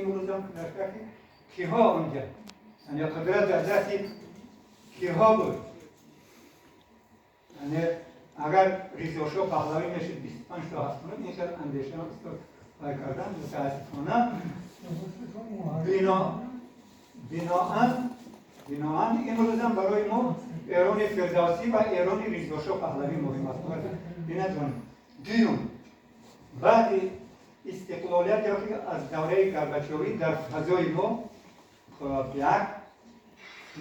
امروز هم نشته که کیها اونجا، یعنی قدرت در دست کیها بود. یعنی اگر رضا شاه پهلوی میشد 25 تا 79 این خیلی اندیشه استاد پای کردن. متاسفانه بناهن امروز هم برای ما ایران فردوسی و ایران رضا شاه پهلوی مهم است. بینتون دوم، بعد استقلالیت یا که از دوره گرباچوی در فضای ما خب یک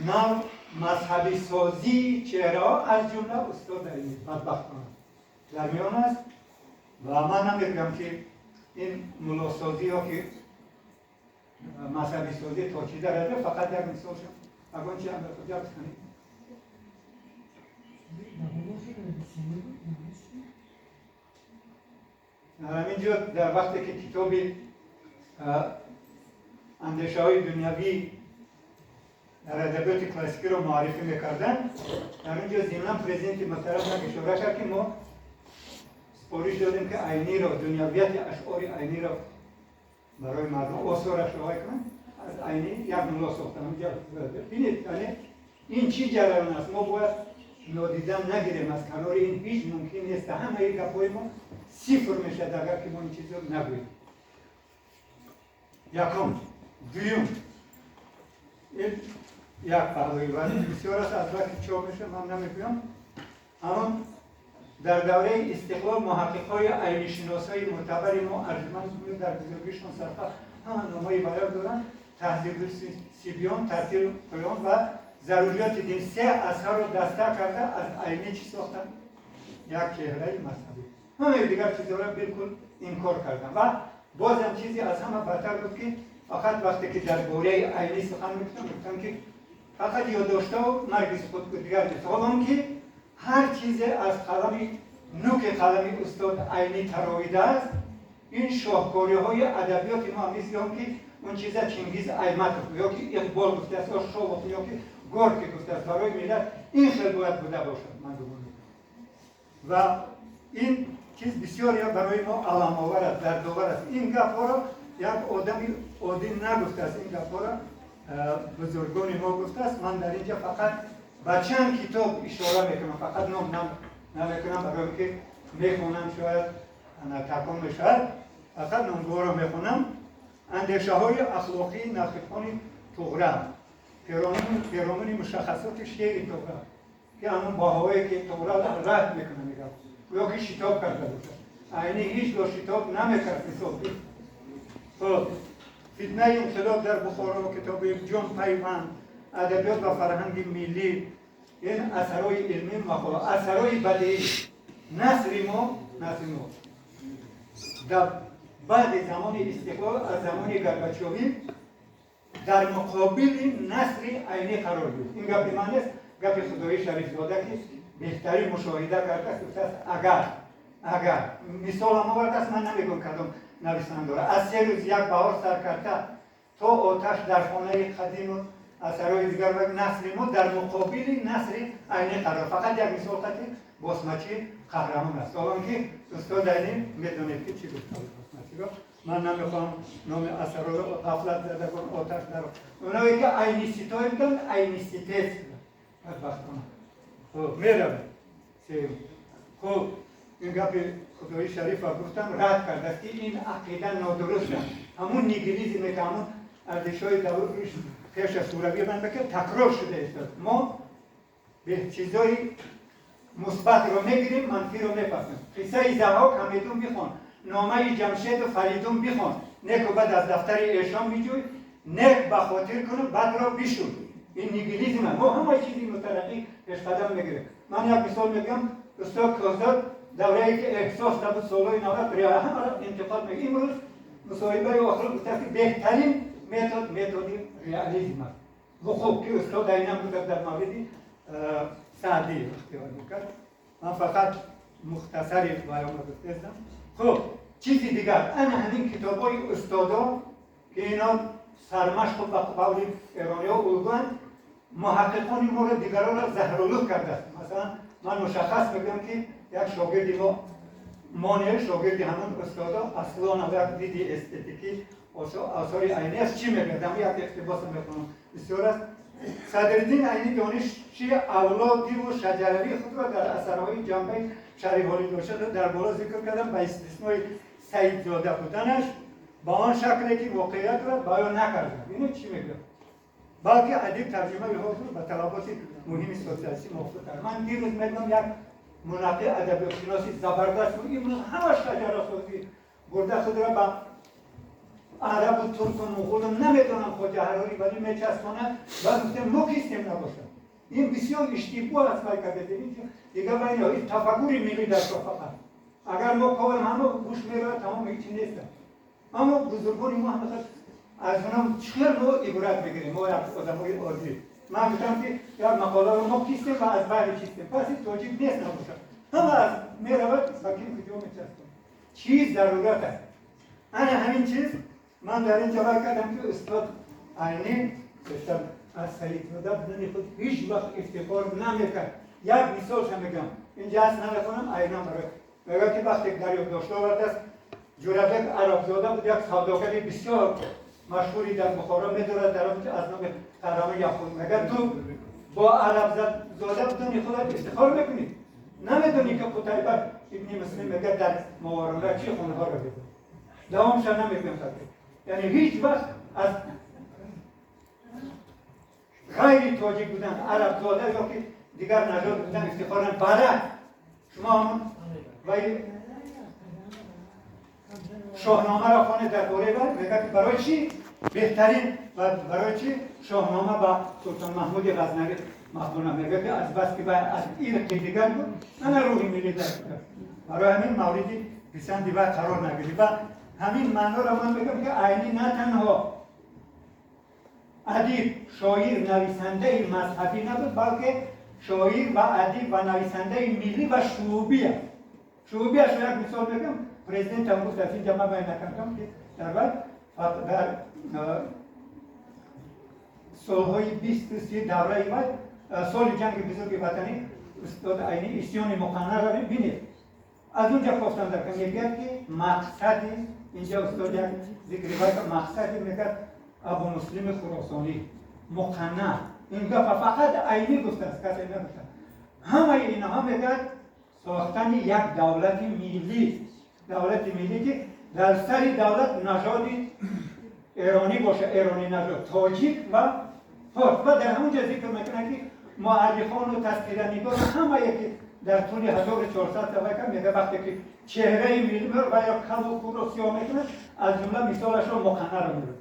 نوع مذهبی سازی چهره از جمله استاد عینی بدبختانه در میان است و من نمیگم که این ملاسازی یا که مذهبی سازی تا چی درجه، فقط یک مثال شد اگر چی هم خود یک کنید. همینجا در وقتی که کتاب اندیشه های دنیوی در ادبیات کلاسیکی رو معرفی میکردن، در اونجا ضمناً پرزیدنت محترم اشاره کرد که ما سپارش دادیم که عینی را، دنیویت اشعار عینی را برای مردم آثارش رعایت کنند. از عینی یک ملا ساختن. اونجا ببینید یعنی این چی جریان است، ما باید نادیده نگیریم، از کنار این هیچ ممکن نیست. همه این گپ‌های ما صفر میشه اگر که ما این چیز رو نگوییم. یکم. دوم، این یک پهلوی ولی بسیار است، از وقتی چاپ میشه من نمیگویم. اما در دوره استقلال محقق‌های عینی شناسای معتبر ما ارجمند در بزرگیشون صرفه همه نام‌های بیان دارن، تهذیب سیبیان، ترتیب قیام و ضروریات دین، سه اثر رو دسته کرده از عینی چی ساختن؟ یک چهره مذهبی. همه دیگر چیزها رو بالکل انکار کردن. و بازم چیزی از همه بدتر بود که فقط وقتی که درباره عینی سخن میگفتن، گفتن که فقط یادداشت‌ها و مرگ خود دیگر نیست. حالا که هر چیز از قلم نوک قلم استاد عینی تراویده است، این شاهکاری‌های ادبیات ما مثل هم که اون چیزا چنگیز ایمتов یا که اقبال گفته است یا شولخ یا که گورکی گفته است، برای ملت این خیلی باید بوده باشد. من گمان می‌کنم و این چیز بسیار برای ما علم‌آور است، دردآور است. این گپ‌ها را یک آدمی عادی نگفته است، این گپ‌ها را بزرگان ما گفته است. من در اینجا فقط به چند کتاب اشاره میکنم، فقط نام نمیکنم برای اینکه میخونم شاید تکان میشود، فقط نامگوها را میخونم. اندیشه های اخلاقی نقیبخان طغرل، پیرامون مشخصات شعر طغرل که همون باهایی که طغرل رد میکنه، میگه یا که شتاب کرده باشه، عینی هیچ با شتاب نمیکرد. مثال خب فتنه انقلاب در بخارا، کتاب جان پیوند، ادبیات و فرهنگ ملی، این اثرای علمی مقاله، اثرای بدیعی نثر ما در بعد زمان استقلال از زمان گرباچوی در مقابل نثر عینی قرار گرفت. این گپ من نیست، گپ خدایی شریف زاده که بهترین مشاهده کرده است. گفته است اگر مثال هم آورده است، من نمیگم کدام نویسنده داره، از 3 روز یک بهار سر کرده تا آتش در خانه قدیم و اثرهای دیگر و نثر ما در مقابل نثر عینی قرار. فقط یک مثال قطعی باسمچی قهرمان است. حالا که استاد عینی میدونید که چی گفته بود باسمچی را، من نمیخوام نام اثرها رو غفلت زده کن آتش در اونایی که عینی ستای بودن، عینی ستیز بودن بدبختانه. خب میروم خب این گپ خدای شریف را گفتم رد کرده است که این عقیده نادرست است. همون نیگلیزم که همون ارزش‌های دورش پیش از شوروی من بکرد تکرار شده است. ما به چیزای مثبت رو میگیریم، منفی رو میپسیم. قصه ضحاک همیدون بخوان، نامه جمشید و فریدون بخوان، نیک و بد از دفتر ایشان بجوی، نیک به خاطر کنه بد را بشوی. این نیگلیزم ما همه چیزی مترقی پیش قدم میگیریم. من یک مثال میگم، استاد کازاد دوره‌ای که احساس نبود سالهای 90 همه را انتقاد میگه. امروز مصاحبه آخر گفته که بهترین متد ریالیسم است. و خب که استاد اینم بود در مورد سعدی اختیار میکرد. من فقط مختصری بیان گفتم. خب چیزی دیگر، انا همین کتابای استادا که اینا سرمشق و قول ایرانی‌ها الگوان، محققان ما را دیگران را زهرآلود کرده است. مثلا من مشخص میگم که یک شاگردی ما مانع شاگردی همون استادا اصلا یک دیدی استتیکی осори Айнӣ аст. Чӣ мегӯяд? Ҳамин як иқтибос мехонам, бисёр аст. Садриддин Айнӣ дониши авлодиву шаҷаравии худро дар асарҳои ҷанбаи шарҳи дошта дар боло зикр кардам, ба истиснои Саидзода буданаш ба он шакле ки воқеият дорад баён накарда. Ино чӣ мегӯяд? Балки адиб тарҷумаи ҳозир ба талаботи муҳими социалистӣ мувофиқ кард. Ман дирӯз мегӯям, як мунаққи адабиётшиноси забардаст имрӯз ҳама шаҷарасозӣ бурда худро ба арабу турку муғулу намедонам хоҷа ҳарорӣ вале мечаспонад. Баъд гуфтем, мо кистем набошад. Ин бисёр иштибоҳ аст. Вай кардед дигар вай тафаккури миллӣ дар фақат агар мо ковем, ҳама гӯш меравад, тамом, ҳеҷи нест. Аммо бузургони мо ҳама аз онам чӣ мо ибрат мегирем? Мо як одамои оддӣ. Ман гуфтам, ки як мақоларо мо кистем ва аз баҳри чистем, пас ин тоҷик нест набошад, ҳама аз меравад ба ким куҷо мечаспонад. Чиз зарурат аст. Ана ҳамин чиз ман дар ин ҷо вай кардам, ки устод Айнӣ аз Саидзода будани худ ҳеҷ вақт ифтихор намекард. Як мисолша мегам, инҷа аст, намехонам, айнан барои мегӯяд, ки вақте дар ёддошт овардааст, Ҷурабек Арабзода буд, як савдогари бисёр машҳури дар Бухоро медорад, дар он аз номи қаҳрамони яхуд. Мегӯяд, ту бо арабзода будани худат ифтихор мекунӣ, намедонӣ, ки Қутайба ибни Муслим мегӯяд, дар Мовароуннаҳр чӣ хунҳоро дид. Давомша намегӯям. Яъне ҳеҷ вақт аз ғайри тоҷик будан, арабзода ё ки дигар нажод будан ифтихор. Баръакс, шумо ҳамон вай Шоҳномаро хонед, дар бораи вай мегӯяд, ки барои чӣ беҳтарин ва барои чӣ Шоҳнома ба Султон Маҳмуди Ғазнавӣ мақбула. Мегӯяд, ки аз бас ки вай аз ирқи дигар буд, ана рӯҳи миллӣ дар барои ҳамин мавриди писанди вай қарор нагирифт. Ва ҳамин маъноро ман мегӯям, ки Айнӣ на танҳо адиб, шоир, нависандаи мазҳабӣ набуд, балки шоир ва адиб ва нависандаи миллӣ ва шуубӣ аст. Шуубиашро як мисол мегӯям. Президентам гуфт, аз инҷа ман вай накардам, ки дар вай дар солҳои 20-30 давраи вай, соли ҷанги бузурги ватанӣ, устод Айнӣ Исёни муқаннаро бинед, аз унҷа кофтам дар мегӯяд, ки мақсади инҷа устод як зикри вай мақсади мегӯяд, Абу Муслими Хуросонӣ Муқанна, ин гапа фақат Айнӣ гуфтааст, касе нагуфтааст. Ҳамаи инҳо мегӯяд, сохтани як давлати миллӣ, давлати миллӣ, ки дар сари давлат нажоди эронӣ боша, эронӣ нажод, тоҷик ва форс. Ва дар ҳамон ҷо зикр мекунад, ки муаррихону тазкиранигор ҳамае ки дар тӯли 1400 савай кард, мега, вақте ки чеҳраи миллӣ ва ё калу кӯрро сиёҳ мекунад, аз ҷумла мисолашро Муқаннаро меорад.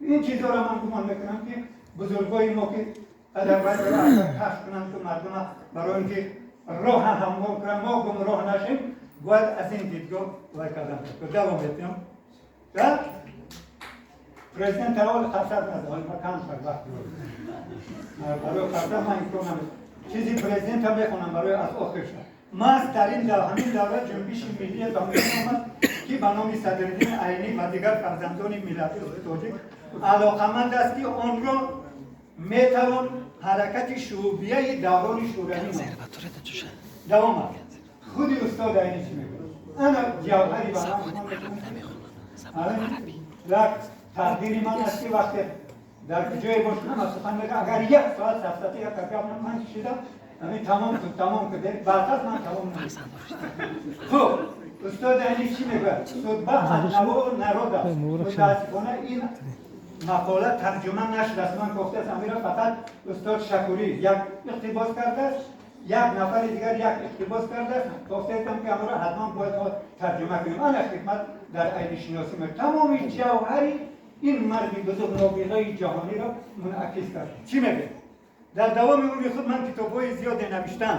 Ин чизҳоро ман гумон мекунам, ки бузургои мо ки қадар кашф кунанд, ки мардума барои ин ки роҳа ҳамвор кунанд, мо гумроҳ нашем, бояд аз ин дидгоҳ вай кардан. Давом метиҳам. Президент аввал қарсак назад, ма кам шад вақт барои қарсак, ман имкон намед. Чизи президента мехонам барои аз охир шад. Маҳз дар ин ҳамин давра ҷунбиши миллие ба миён омад, ки ба номи Садриддин Айнӣ ва дигар фарзандони миллати тоҷик алоқаманд аст, ки онро метавон ҳаракати шуубияи даврони шӯравӣ ном. Давом аст. Худи устод Айнӣ чӣ мегӯяд? Ана ҷавҳари ба як тақдири ман аст, ки вақте дар куҷое бош, ҳама сухан мегӯям, агар як соат сафсата як гап ман шидам, ҳамин тамом кун, тамом кун, баъд ман тамом. Хуб, устод Айнӣ чӣ мегӯяд? Судьба одного народа. Мутаассифона, ин мақола тарҷума нашудааст. Ман гуфтааст, амира фақат устод Шакурӣ як иқтибос кардааст, як нафари дигар як иқтибос кардааст. Гуфтаам, ки амро ҳатман бояд мо тарҷума кунем. Ана хидмат дар айнишиносӣ тамоми ҷавҳари ин марди бузург, нобиғаи ҷаҳониро мунъакис кард. Чӣ мегӯяд? Дар давоми умри худ ман китобҳои зиёде навиштам,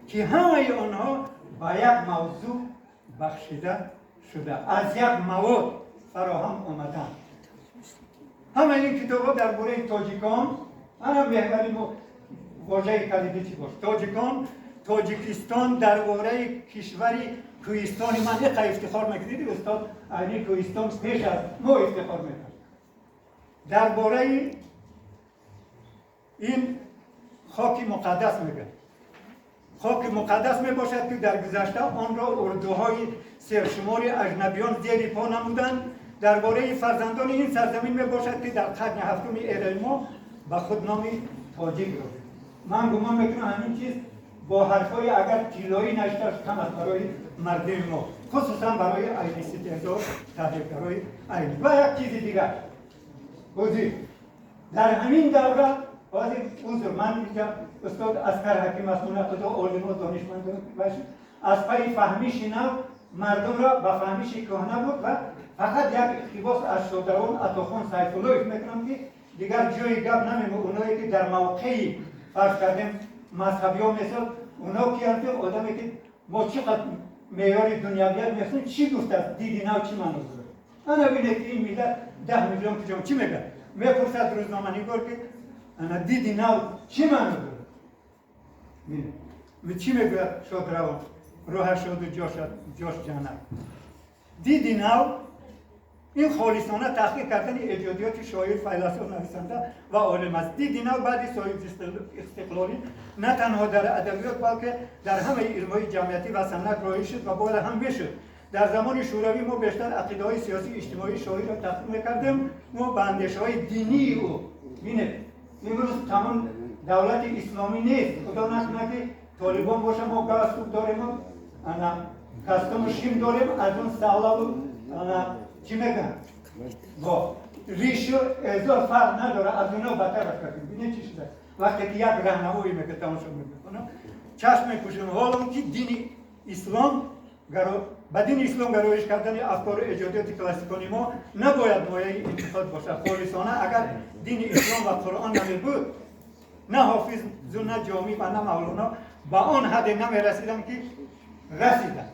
ки ҳамаи онҳо ба як мавзӯъ бахшида шуда, аз як мавод фароҳам омаданд. Ҳамаи ин китобҳо дар бораи тоҷикон. Ана меҳвари вожаи калидӣ чӣ бош? Тоҷикон, Тоҷикистон, дар бораи кишвари кӯҳистони ман иқа ифтихор мекунед. Устод Айнӣ кӯҳистон пеш аз мо ифтихор мекард. Дар бораи ин хоки муқаддас мегӯяд, хоки муқаддас мебошад, ки дар гузашта онро урдуҳои сершумори аҷнабиён зери по намуданд. Дар бораи фарзандони ин сарзамин мебошад, ки дар қарни ҳафтуми эраи мо ба худ номи тоҷик додем. Ман гумон мекунам, ҳамин чиз бо ҳарфҳои агар тиллоӣ навишташ, кам аст барои мардуми мо, хусусан барои айниситезо, таҳрифгарои айни. Ва як чизи дигар, ҳозир дар ҳамин давра, ҳозир, узр, ман инҷа устод Аскар Ҳаким аст, мунаққидо, олимо, донишмандон аз пайи фаҳмиши нав мардумро ба фаҳмиши кӯҳна буд. Ва фақат як иқтибос аз шодравон Атохон Сайфуллоев мекунам, ки дигар ҷои гап намемо. Оное ки дар мавқеи, фарз кардем, мазҳабиё месод, оно киянд, ки одаме ки мо чӣ қадр меъёри дунявият мехӯнем, чӣ гуфтааст, диди нав чӣ маъно дорад? Ана бинед, ки ин миллат 10 миллион куҷо, чӣ мегӯяд? Мепурсад рӯзноманигор, ки ана диди нав чӣ маъно дорад? Чӣ мегӯяд шодравон, рӯҳаш шоду ҷош ҷаннат? Диди нав ин холисона таҳқиқ кардани эҷодиёти шоир, файласуф, нависанда ва олим аст. Диди нав баъди соҳибистиқлолӣ на танҳо дар адабиёт, балки дар ҳамаи илмҳои ҷамъиятӣ ва санъат роиҷ шуд ва бояд ҳам мешуд. Дар замони шӯравӣ мо бештар ақидаҳои сиёсӣ, иҷтимоии шоирро таҳқиқ мекардем, мо ба андешаҳои динии ӯ. Бинед, имрӯз тамом давлати исломӣ нест, худо накунад ки толибон боша, мо галстук дорему ана костюму шим дорем, аз он савлаву ана чӣ мегӯянд, бо ришу эзор фарқ надора, аз оно бадтар аст. Бинед, чӣ шуда, вақте ки як раҳнамоӣ мекунад, тамошо мекунам, чашм мепӯшем. Ҳолон ки дини ислом, ба дини ислом гароиш кардани афкору эҷодиёти классикони мо набояд мояи интиқод бошад. Холисона агар дини ислом ва Қуръон намебуд, на Ҳофизу, на Ҷомӣ ва на Мавлоно ба он ҳадде намерасиданд, ки расиданд.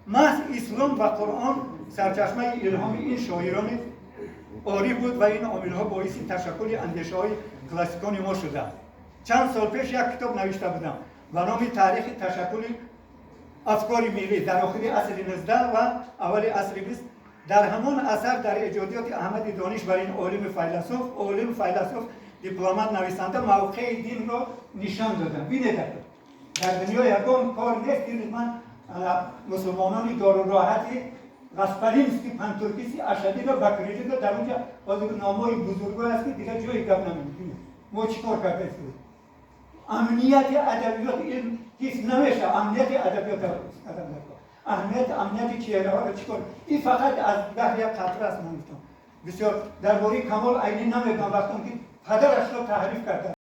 Маҳз ислом ва Қуръон сарчашмаи илҳоми ин шоирони ориф буд ва ин омилҳо боиси ташаккули андешаҳои классикони мо шуданд. Чанд сол пеш як китоб навишта будам ба номи «Таърихи ташаккули афкори миллӣ дар охири асри 19 ва аввали асри 20». Дар ҳамон асар дар эҷодиёти Аҳмади Дониш, бар ин олими файласуф, дипломат, нависанда мавқеи динро нишон додам. Бинед, дар дунё ягон кор нест. Дирӯз ман мусулмонони дорулроҳати Гаспаринский пантуркисти ашадиро ба кредито дар онҷа ҳозир номҳои бузургое аст, ки дигар ҷои гап намедонем, мо чӣ кор кардаистем. Амнияти адабиёт, илм ҳис намешавад. Амнияти адабиёт, аҳамияти амнияти чеҳраҳоро чӣ кор? Ин фақат аз баҳр як қатра аст. Ман гуфтам, бисёр дар бораи Камол Айнӣ намедонам, вақтон ки падарашро таҳриф карданд.